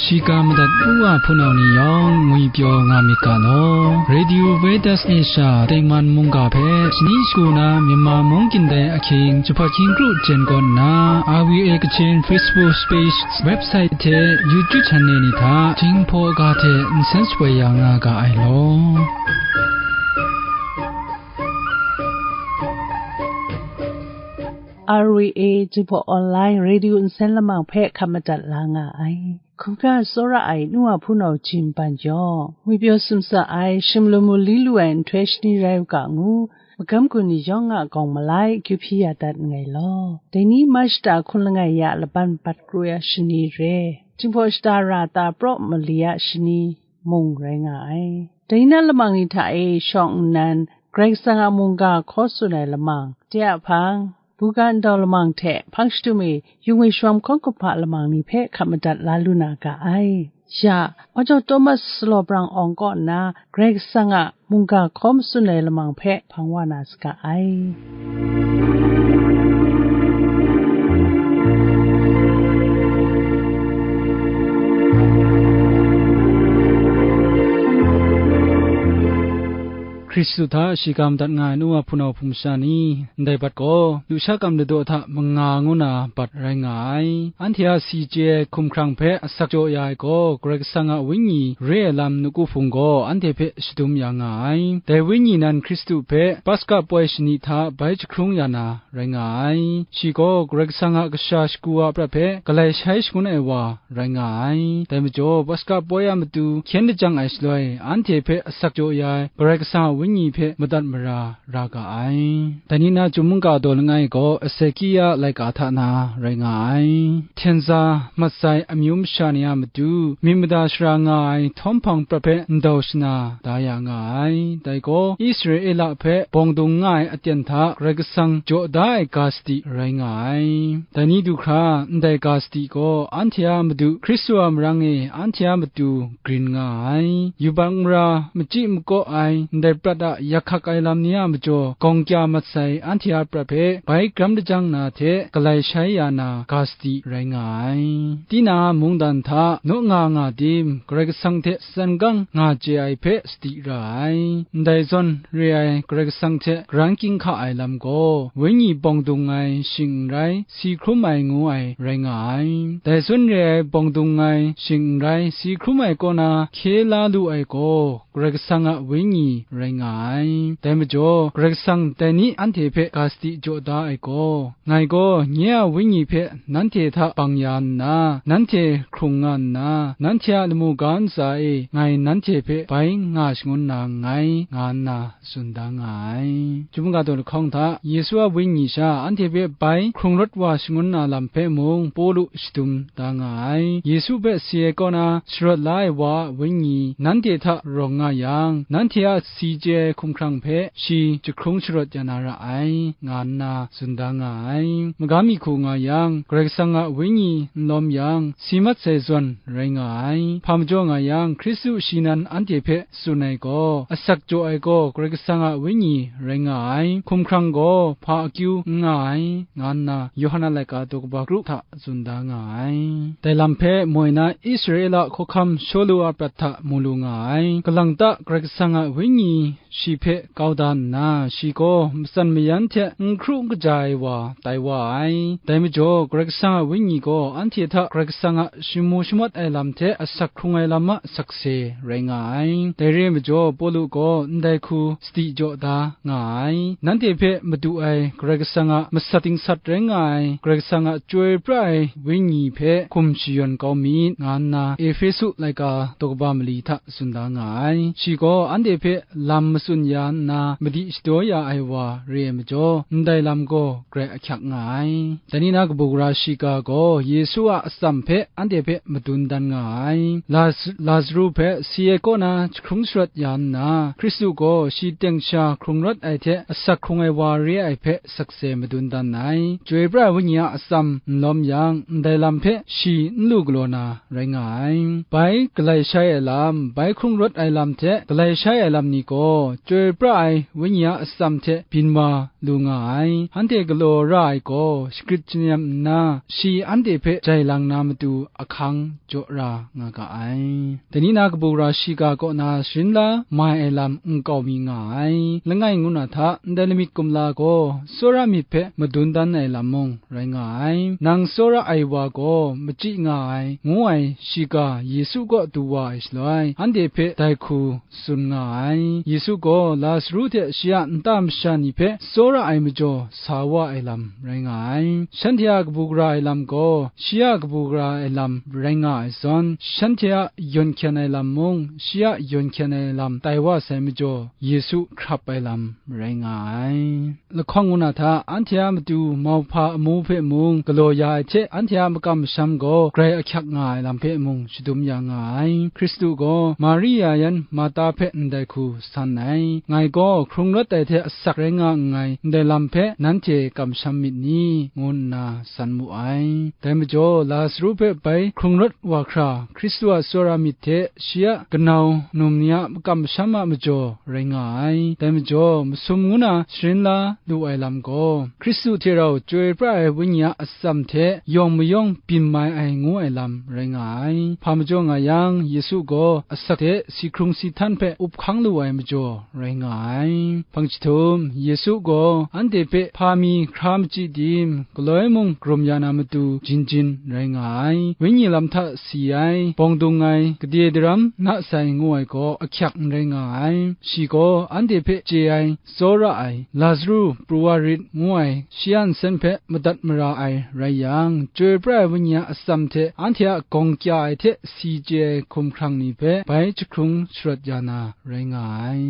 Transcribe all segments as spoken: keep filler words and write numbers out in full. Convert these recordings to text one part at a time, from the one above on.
Shiga madat u a hpunau ni yawng ngwi pyaw nga myit ga law. Radio Vedas Asia Tengman mungga hpe shani shagu na Myanmar mung kyin dai ahkying jahpawt hkying kru jen kawn nna, R V A Kachin Facebook page, website hte YouTube channel ni hta Jinghpaw ga hte nsen shapoi ya nga ga ai law. R V A Jinghpaw Online Radio nsen lamang hpe hkap madat la nga ai. Hkungga tsawra ai nu a hpunau Jim Ban yawng, ngwi pyaw sumsa ai, shim lu mu li lu ai nhtoi shani rai u ga ngu, magam gun ni yawng a gawng malai akyu hpyi ya dat nngai law. Dai ni Mach shata hkun langai ya laban bat kru ya shani re, Jinghpaw shata ra ta praw mali ya shani mung rai nga ai. Dai na lamang ni hta e shawng nnan, Karai Kasang a mungga hkaw tsun ai lamang, de a hpang, buga ndau lamang hte hpang shadum e yung e shawm hkawng kumhpa lamang ni hpe hkap madat la lu na ga ai. Ya, Mawjaw Thomas Salaw Brang Awng kaw nna Karai Kasang a mungga hkaw matsun ai lamang hpe hpang wa na saga ai. Hkristu hta shiga madat nga ai nu a hpunau hpung masha ni, ndai bat gaw, lusha kam ladaw hta manga ngu na bat rai nga ai. Anhte a si chye ai hkumhkrang hpe asak jaw ya ai gaw, Karai Kasang a Wenyi re ai lam nawku hpung gaw anhte hpe shadum ya nga ai. Dai Wenyi nan Hkristu hpe Paska poi shani hta bai jahkrung ya na rai nga ai. Shi gaw Karai Kasang a kasha shagu a prat hpe galai shai shangun ai wa rai nga ai. Dai majaw, Paska poi a matu hkyen lajang ai shaloi, anhte hpe asak jaw ya ai Karai Kasang a Wenyi hpe madat mara ra ga ai. Dai ni na Chyum mungga daw langai gaw Ezekia laika hta na rai nga ai. Hten za mat sai amyu masha ni a matu myit mada shara nga ai htawm hpang prat hpe ndau shana da ya nga ai. Dai gaw Israela hpe bawng dung nga ai aten hta Karai Kasang jaw da ai ga sadi rai nga ai. Dai ni du hkra, ndai ga sadi gaw anhte a Madu Hkristu a marang e anhte a matu grin nga ai. Yubak mara machyi makaw ai ndai prat a yak hkak ai lam ni a majaw, gawng kya mat sai anhte a prat hpe bai gram lajang na hte galai shai ya na ga sadi rai nga ai. Tinang a mungdan hta naw nga nga tim, Karai Kasang hte tsan gang nga chye ai hpe sadi ra ai. Ndai zawn re ai Karai Kasang hte karan ginhka ai lam gaw, Wenyi bawng dung ai shing n rai, si hkrum ai ngu ai rai nga ai. Dai zawn re ai bawng dung ai shing n rai, si hkrum ai kaw na hkye la lu ai gaw, Karai Kasang a Wenyi rai nga ai. Dai majaw, Karai Kasang dai ni anhte hpe ga sadi jaw da ai gaw, ngai gaw nye a Wenyi hpe nanhte hta bang ya nna, nanhte hkrung nga nna, nanhte a lamu ga ntsa e ngai nanhte hpe bai nga shangun na nngai, nga nna tsun da nga ai. Chyum ga daw lahkawng hta, Yesu a Wenyi sha anhte hpe bai hkrung rawt wa shangun na lam hpe mung Pawlu shadum da nga ai. Yesu hpe si ai kaw na sharawt la ai wa a Wenyi nanhte hta rawng nga yang, nanhte a si chye ai hkumhkrang hpe shi jahkrung sharawt ya na ra ai, nga nna tsun da nga ai. Magam mi hku nga yang, Karai Kasang a Wenyi n lawm yang, si mat sai zawn rai nga ai. Hpa majaw nga yang, Hkristu shi nan anhte hpe tsun ai gaw, asak jaw ai gaw Karai Kasang a Wenyi rai nga ai, hkumhkrang gaw hpa akyu n nga ai, nga nna Yawhan a laika daw kaba kru hta tsun da nga ai. Dai lam hpe moi na Israela hkawhkam Shawlu a prat hta mu lu nga ai. Kalang ta Karai Kasang a Wenyi shi hpe kau da nna, shi gaw matsan mayan hte n hkru n kaja ai wa tai wa ai. Dai majaw, Karai Kasang a Wenyi gaw anhte hta Karai Kasang a shamu shamawt ai lam hte asak hkrung ai lam a sakse rai nga ai. Dai re ai majaw, Pawlu gaw ndai hku sadi jaw da nga ai. Nanhte hpe madu ai Karai Kasang a masat dingsat rai nga ai, Karai Kasang a chyoi pra ai Wenyi hpe hkum shayawn kau myit, nga nna Ehpesu laika daw kaba mali hta tsun da nga ai. Shi gaw anhte hpe lam matsun ya nna madi shadaw ya ai wa re ai majaw, ndai lam gaw grai ahkyak nga ai. Dai ni na kabu gara shiga gaw Yesu a atsam hpe anhte hpe madun dan nga ai. Laz-, Lazaru hpe si ai kaw na jahkrung sharawt ya nna, Hkristu gaw shi teng sha hkrung rawt ai hte asak hkrung ai wa re ai hpe sakse madun dan ai. Chyoi pra ai Wenyi a atsam n lawm yang, ndai lam hpe shi n lu galaw na rai nga ai. Bai galai shai ai lam, bai hkrung rawt ai lam hte galai shai ai lam ni gaw, chyoi pra ai Wenyi a atsam hte byin wa lu nga ai. Anhte galaw ra ai gaw, shagrit shingnyam nna, shi anhte hpe jai lang na matu ahkang jaw ra nga ga ai. Dai ni na kabu gara shiga kaw na sharin la mai ai lam nkau mi nga ai. Langai ngu na hta, ndai lamik kumla gaw, tsawra myit hpe madun dan ai lam mung rai nga ai. Nang tsawra ai wa gaw, machyi nga ai, ngu ai shiga Yesu kaw du wa ai shaloi, anhte hpe dai hku tsun nga ai. Yesu gaw Lazaru hte shi a nta masha ni hpe tsawra ai majaw sa wa ai lam rai nga ai. Shanhte a kabu gara ai lam gaw, shi a kabu gara ai lam rai nga ai zawn, shanhte a yawn hkyen ai lam mung, shi a yawn hkyen ai lam tai wa sai majaw, Yesu hkrap ai lam rai nga ai. Lahkawng ngu na hta, anhte a matu mauhpa amu hpe mung galaw ya ai hte, anhte a makam masham gaw grai ahkyak nga ai lam hpe mung shadum ya nga ai. Hkristu gaw Maria yan Marta hpe ndai hku san ai. Ngai gaw hkrung rawt ai hte asak rai nga nngai, ndai lam hpe nanhte kamsham myit ni? Ngu nna san mu ai. Dai majaw, Lazaru hpe bai hkrung rawt wa hkra, Hkristu a tsawra myit hte shi a kanau num ni a makam masham a majaw rai nga ai. Dai majaw, masum ngu na sharin la lu ai lam gaw, Hkristu hte rau chyoi pra ai Wenyi a atsam hte yawng mayawng byin mai ai ngu ai lam rai nga ai. Hpa majaw nga yang, Yesu gaw asak hte si hkrung si htan hpe up hkang lu ai majaw rai nga ai. Hpang jahtum, Yesu gaw anhte hpe hpa mi hkra machyi tim, galoi mung karum ya na matu jin jin rai nga ai. Wenyi lam hta si ai, bawng dung ai, gade daram na sai ngu ai gaw ahkyak n rai nga ai. Shi gaw anhte hpe chye ai, tsawra ai, Lazaru pru wa rit ngu ai, shi a nsen hpe madat mara ai rai yang, chyoi pra ai Wenyi a atsam hte anhte a gawng kya ai hte si chye ai hkumhkrang ni hpe bai jahkrung sharawt ya na rai nga ai.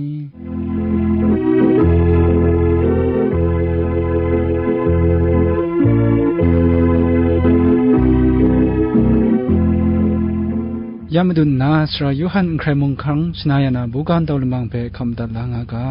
Ya madun nna, Sara Yawhan n hkrai mung hkang shana ya na buga ntau lamang hpe hkam madat la nga ga.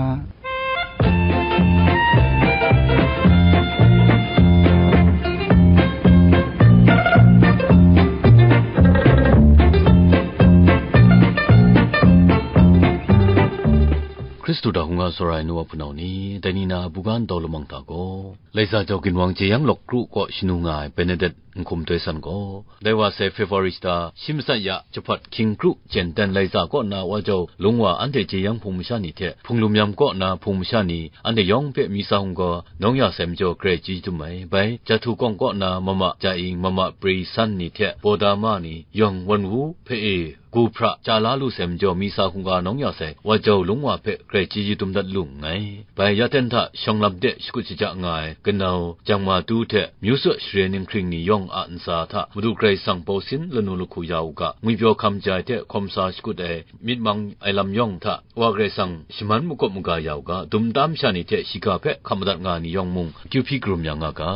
Hkristu hta hkungga tsawra ai nu wa hpunau ni, dai ni na buga ntau lamang hta gaw, Laiza jau ginwang jeyang lawk kru kaw shanu nga ai Benedet n hkum toi san gaw, dai wa sai February shata shi matsat ya jahpat hkying kru jen dan Laiza kaw na wa jau lung wa anhte jeyang hpung masha ni hte, hpung lum yam kaw na hpung masha ni, anhte yawng hpe mi sa hkungga nawng ya sai majaw, grai chyeju dum ai. Bai, Jahtu kawng kaw na mama Jaing, mama Pri san ni hte, Bodama ni, yawng wan wu hpe e, gu hpra chya la lu sai majaw, mi sa hkungga nawng ya sai wa jau lung wa hpe grai chyeju dum dat lu nngai. Bai, Yaten hta shawng lam de shakut shaja nga ai kanau Jangmatu hte Myu Tsaw Share Ninghkring ni yawng a ntsa hta Madu Karai Kasang bau sin lanu lahku ya u ga, ngwipyaw hkam ja ai hte hkawm sa shakut ai myit mang ai lam yawng hta Wa Karai Kasang shaman makawp maga ya u ga, dum tam sha ni hte shiga hpe hkap madat nga ai ni yawng mung akyu hpyi karum ya nga ga.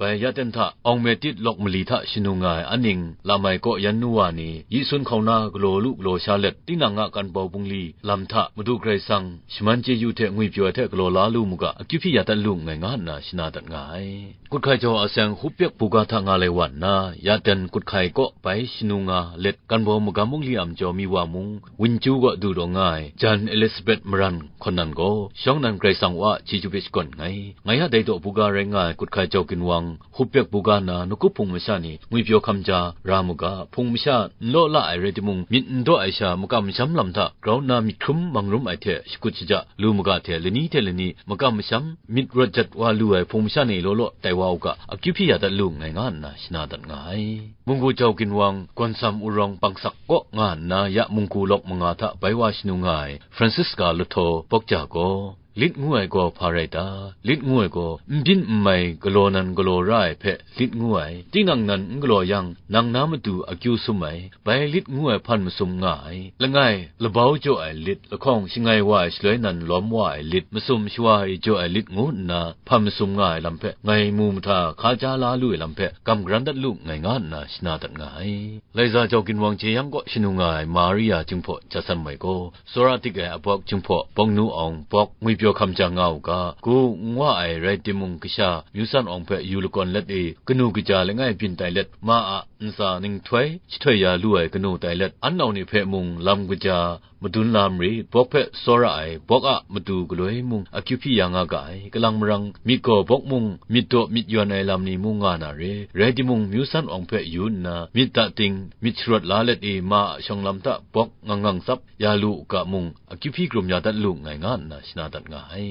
Bai, Yaten hta Awng Metit lawk mali hta shanu nga ai aning lam ai kaw yan nu wa ni, yi sun hkauna galaw lu galaw sha let, tinang a kan bau bungli lam hta Madu Karai Kasang shaman chyeju hte ngwipyaw ai hte galaw la lu mu ga, akyu hpyi ya dat lu nngai, nga nna shana dat nga ai. Kut hkai jau a seng Hupyek buga hta nga lai wa nna, Yaten kut hkai kaw bai shanu nga let, kan bau magam bungli a majaw mi wa mung, Winju kaw du taw nga ai jan Elizabeth Maran hkawn nan gaw, shawng nan Karai Kasang wa chyeju hpe shakawn nngai. Ngai a dai daw buga rai nga ai kut hkai jau ginwang, Hupyek buga na Nakup Hpung masha ni ngwipyaw hkam ja ra mu ga, hpung masha n law la ai rai timung, myit n daw ai sha makam masham lam hta grau nna myit hkrum mang rum ai hte shakut shaja lu mu ga hte, lani hte lani makam masham myit rawt jat wa lu ai hpung masha ni law law tai wa u ga, akyu hpyi ya dat lu nngai, nga nna shana dat nga ai. Munggu jau ginwang, Gawnsam Urawng Pangsak kaw nga nna ya munggu lawk manga hta bai wa shanu nga ai Francisca Lahtaw Bawkja gaw, lit ngu ai gaw hpa rai ta? Lit ngu ai gaw, n byin n mai galaw nan galaw ra ai hpe lit ngu ai. Tinang nan n galaw yang, nang na matu akyu sum ai, bai lit ngu ai hpan masum nga ai. Langai, labau jaw ai lit, lahkawng shangai wa ai shaloi nan lawm wa ai lit, masum shawa e jaw ai lit ngu nna hpan masum nga ai lam hpe, ngai mu mahta hka ja la lu ai lam hpe, gam garan dat lu nngai, nga nna shana dat nga ai. Laiza jau ginwang jeyang kaw shanu nga ai Maria Jinghpaw Jasan Mai gaw, tsawra dik ai abawk Jinghpaw Bawngnu Awng bawk ngwipyaw hkam ja nga u ga, gu n wa ai rai timung, kasha Myu San Awng hpe yu lakawn let e, kanu kaja langai byin tai let, ma a ntsa ninghtoi jahtoi ya lu ai kanu tai let, an nau ni hpe mung lam kaja madun lam rit, bawk hpe tsawra ai, bawk a matu galoi mung akyu hpyi ya nga ga ai, kalang marang myit gaw bawk mung myit daw myit yawn ai lam ni mung nga na re, rai timung, myu san awng hpe yu nna, myit da ting, myit sharawt la let i, ma a shawng lam hta bawk ngang ngang tsap ya lu u ga mung, akyu hpyi hkrum ya dat lu nngai, nga nna shana dat nga ai.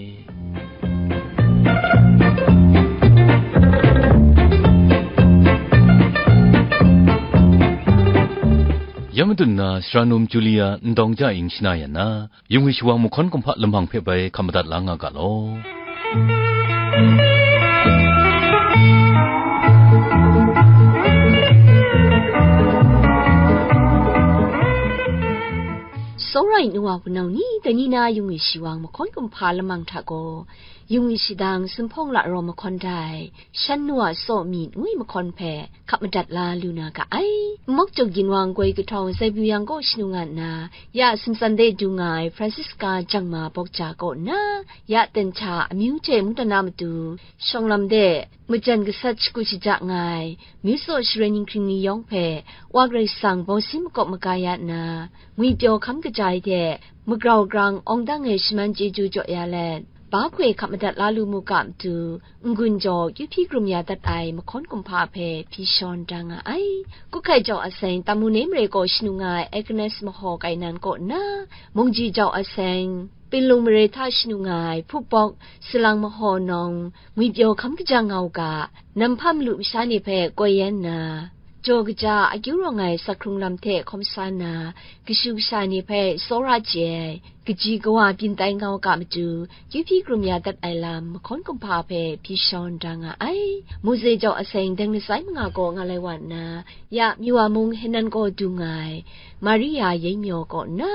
Ya madun na, sara num Julia ndawng ja ing shana yan na, yung ai shawang mahkawn kumhpa lamang hpe bai hkam madat la nga ga law. Tsawra ai nu wa hpunau ni, dai ni na yung ai shawang mahkawn kumhpa lamang hta gaw, yung ai shadang Sumhpawng La Raw mahkawn dai, Shan Nu A Tsaw Myit ngu ai mahkawn hpe hkap madat la lu na ga ai. Mawk Jaw Ginwang Goi kahtawng Zaibu Yang kaw shanu nga nna, ya Sumtsan de du nga ai Francisca Jangma Bawk Ja kaw nna, ya Ten Hta amyu hte mungdan na matu, shawng lam de majan gasat shakut shaja nga ai, myu tsaw sharen ninghkring ni yawng hpe, Wa Karai Kasang bawsin makawp maga ya nna, ngwipyaw hkam kaja ai hte, magrau grang awng dang e shaman chyeju jaw ya let, ba hkoi hkap madat la lu mu ga matu, n-gun jaw kyu hpyi hkrum ya dat ai mahkawn kumhpa hpe hpyi shawn da nga ai. Kut hkai jau a seng Tamu Nei Mare kaw shanu nga ai Agnes Mahaw Kainan kaw nna, Mungji jau a seng Pinlung Mare hta shanu nga ai Hpupawk Salang Mahaw nawng, ngwipyaw hkam kaja nga u ga, nam hpa malu masha ni hpe koi yan nna, jaw kaja akyu rawng ai sakhkrung lam hte hkawm sa nna, kashu kasha ni hpe tsawra chye ai, kaji kawa byin tai nga u ga matu, kyu hpyi hkrum ya dat ai lam mahkawn kumhpa hpe hpyi shawn da nga ai. Mose jau a seng deng lasai manga kaw nga lai wa nna, ya Miwa mung Henan kaw du nga ai Maria Yeng Myaw kaw nna,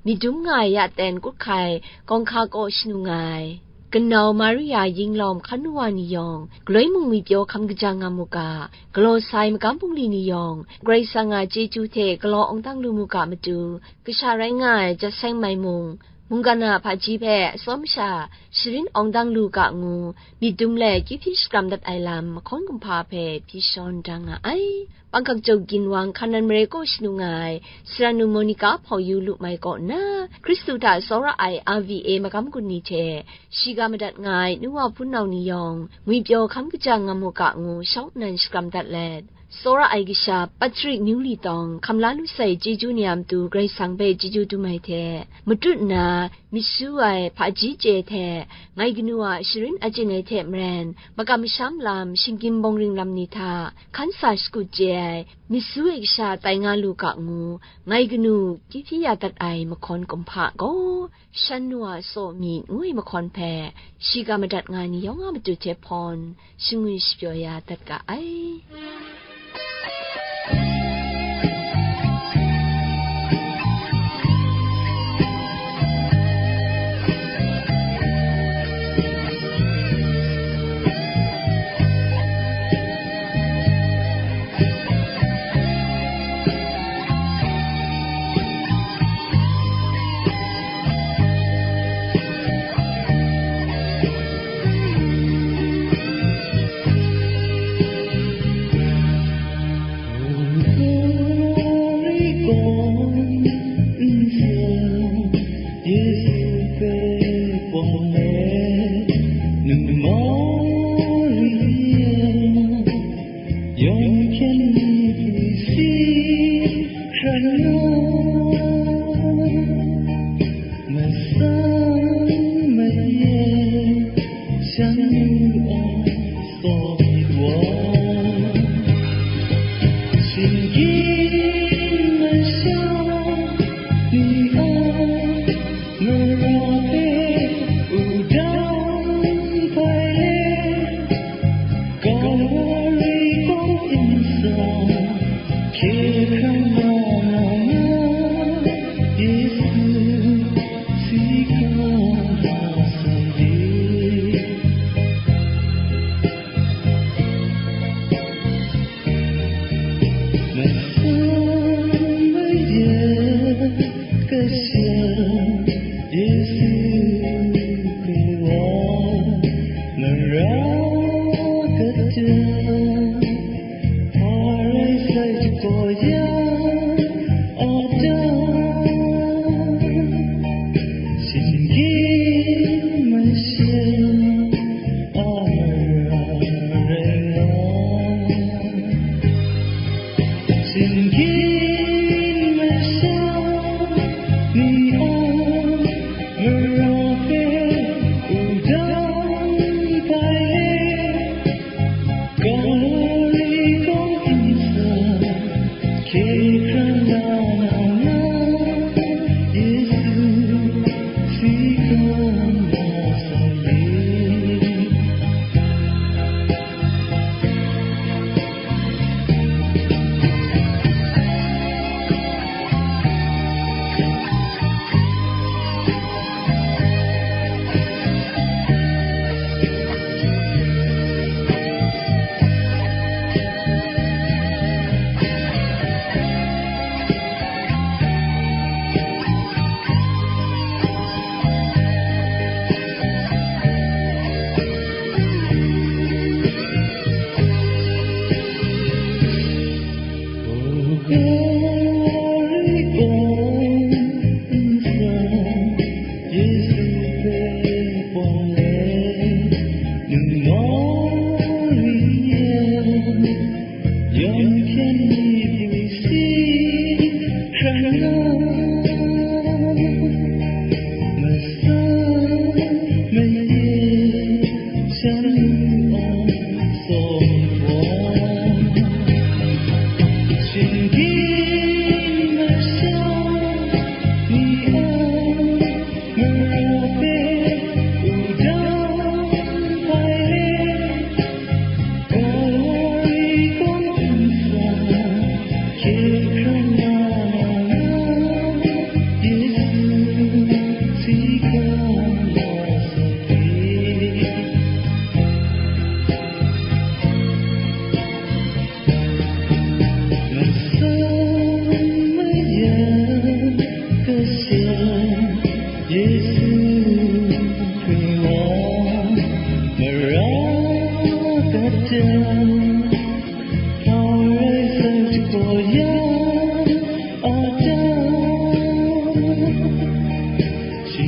myit dum nga ai ya ten kut hkai Kawng Hka kaw shanu nga ai kanau Maria Ying lawm hkan nu wa ni yawng, galoi mung ngwipyaw hkam kaja nga mu ga, galaw sai magam bungli ni yawng, Karai Kasang a chyeju hte galaw awng dang lu mu ga matu, kasha rai nga ai Jaseng Mai mung, mungkan a hpaji hpe atsawm sha sharin awng dang lu ga ngu, myit dum let kyu hpyi shakram dat ai lam mahkawn kumhpa hpe hpyi shawn da nga ai. Pangkak Jaw Ginwang Hkanan Mare kaw shanu nga ai Sara Nu Monica Hpawyu Lu Mai kaw nna, Hkristu hta tsawra ai R V A magam gun ni hte shiga madat nga ai nu wa hpunau ni yawng, ngwipyaw hkam kaja nga mu ga ngu shawng nnan shakram dat let, tsawra ai kasha Patrick Myu Li Tawng hkam la lu sai chyeju ni a matu Karai Kasang hpe chyeju dum ai hte, matut nna myit su ai hpaji chye hte, ngai kanu a sharin achyin ai hte maren, makam masham lam, shinggyim bawng ring lam ni hta hkan sa shakut chye ai, myit su ai kasha tai nga lu ga ngu, ngai kanu kyu hpyi ya dat ai mahkawn kumhpa gaw, Shan Nu A Tsaw Myit ngu ai mahkawn hpe shiga madat nga ai ni yawng a matu hte hpawn, shangun shapyaw ya dat ga ai.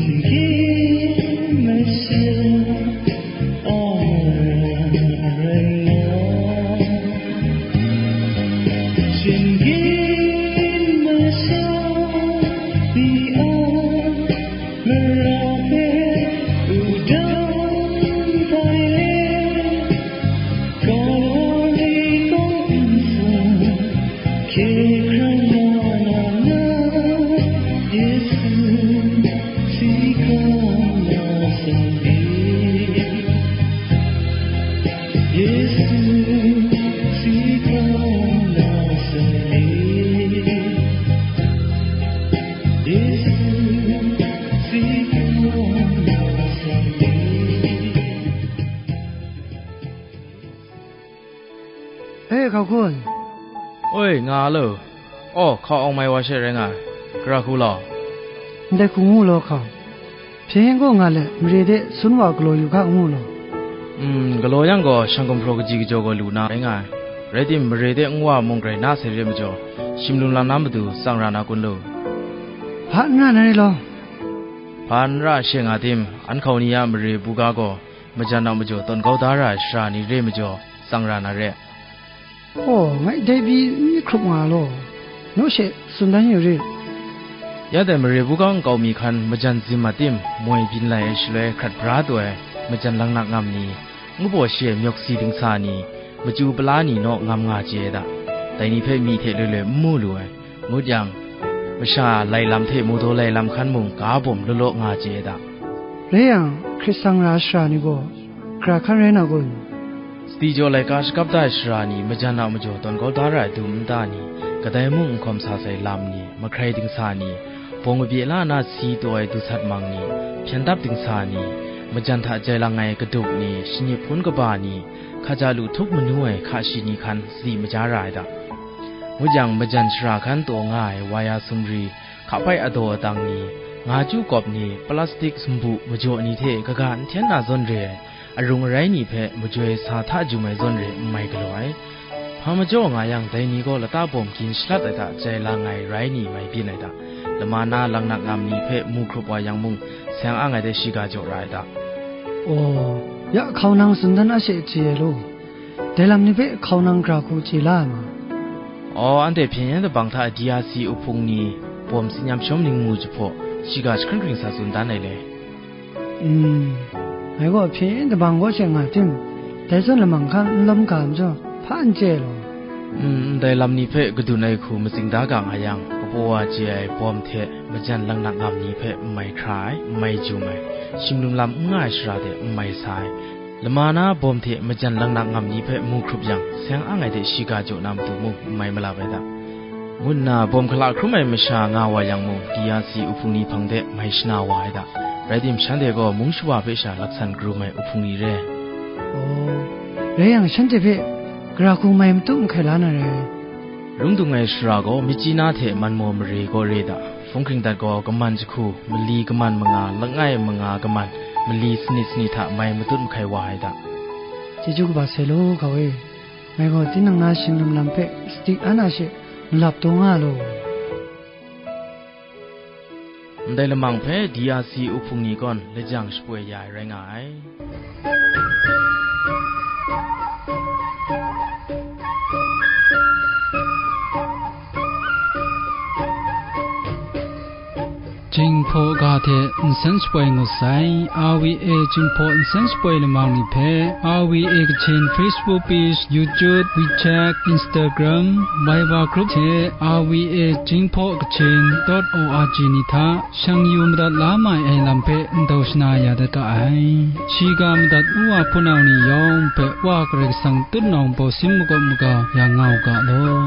Shinggyim masha a mara rai nga, shinggyim masha pyi a mara hpe wudang tai let, Galile kaw nsa hkye hkrang na na na, Yesu si hkra na sa ni, Yesu si hkra na sa ni, Yesu si hkra na sa ni. E, hkau hku ai. Oi, nga a lo. Aw, hkau awng mai wa she rai nga ai. Gara hku law. Ndai hku ngu law hkau. Hpyen yen gaw nga let, mare de sun wa galaw yu hka ngu law. Mm, galaw yang gaw, shang gumhpraw kaji kajaw gaw lu na rai nga ai. Rai tim, mare de nwa mung grai na sai re majaw, shim lum lam na matu tsang ra na kun lu. Hpa n ra na re law. Hpa n ra she nga tim, an hkau ni a mare buga gaw, majan a majaw tawn kau da ra ai sara ni re majaw, tsang ra na re. Aw, ngai dai pyi n hkrup nga law, naw she tsun dan yu rit. Ya dai mare buga nkau mi hkan majan zim a tim, moi byin lai ai shaloi hkrat bra taw ai majan langnak ngam ni, ngu baw shi ai myawk si dingsa ni, machyu pala ni naw ngam nga chye ai da. Dai ni hpe myi hte loi loi n mu lu ai. Ngut yang, masha lai lam hte mawdaw lai lam hkan mung ga bawm law law nga chye ai da. Rai yang, hkrit sang ra ai sara ni gaw, gara hkan rai na kun? Sadi jaw laika shakap da ai sara ni, majan a majaw tawn kau da ra ai dum nta ni, kadai mung n hkawm sa sai lam ni, mahkrai dingsa ni, bawng kabye la na si taw ai du sat mang ni, hpyen dap dingsa ni, majan hta jai lang ai kaduk ni, shanip hpun kaba ni, hkaja lu htup manu ai hka shi ni hkan sadi maja ra ai da. Ngut yang, majan shara hkan taw nga ai waya sumri, hkapai adaw adang ni, nga chyu kawp ni, plastik sumbu majaw ni hte kaga n hten na zawn re ai, arung arai ni hpe majoi sa hta jum ai zawn re n mai galaw ai. Hpa majaw nga yang, dai ni gaw lata bawm gin shalat ai hta jai lang ai rai ni mai byin ai hta, lama na langnak ngam ni hpe mu hkrup wa yang mung, seng ang ai de shiga jaw ra ai hta. Aw, ya hkau nang tsun dan a she chye ai law. Dai lam ni hpe hkau nang gara hku chye la ai ma? Aw, anhte hpyen yen dabang hta D R C uhpung ni bawm tsin yam shawm ning mu jahpaw, shiga jahkring hkring sa tsun dan ai le. Mm, ngai gaw hpyen yen dabang kaw she nga tim, dai zawn lamang hkan n lawm ga majaw, hpa n chye ai law. Mm, ndai lam ni hpe kadun ai hku matsing da ga nga yang, kapaw wa chye ai bawm hte majan langnak ngam ni hpe n mai hkra ai, n mai jum ai, shim lum lam n nga ai shara de n mai sa ai, lama na bawm hte majan langnak ngam ni hpe mu hkrup yang, seng ang ai de shiga jaw na matu mung n mai malap ai da. Ngut nna bawm hkala hkrum ai masha nga wa yang mung, D R C uhpung ni hpang de mai shana wa ai da. Rai tim, shanhte gaw mung shawa hpe sha laksan karum ai uhpung ni re. Aw, rai yang, shanhte hpe gara hku mai matut mahkai la na rai. Lung dung ai shara gaw, Myitkyina hte Manmaw mare gaw re da. Hpung hkring dat gaw, kaman jahku, mali kaman manga, langai manga kaman, mali sanit sanit hta mai matut mahkai wa ai da. Chyeju kaba sai law, hkau e. Ngai gaw tinang na shing lum lam hpe sadi an a she malap taw nga law. Ndai lamang hpe D R C uhpung ni gawn lajang shapoi ya ai rai nga ai. Jinghpaw ga hte nsen shapoi ngut sai. R V A Jinghpaw nsen shapoi lamang ni hpe R V A Kachin Facebook page, YouTube, WeChat, Instagram, Viber group hte R V A Jinghpaw Kachin dot O R G ni hta shang yu madat la mai ai lam hpe ndau shana ya dat ga ai. Shiga madat u wa hpunau ni yawng hpe Wa Karai Kasang tutnawng bawsin makawp maga ya nga u ga law.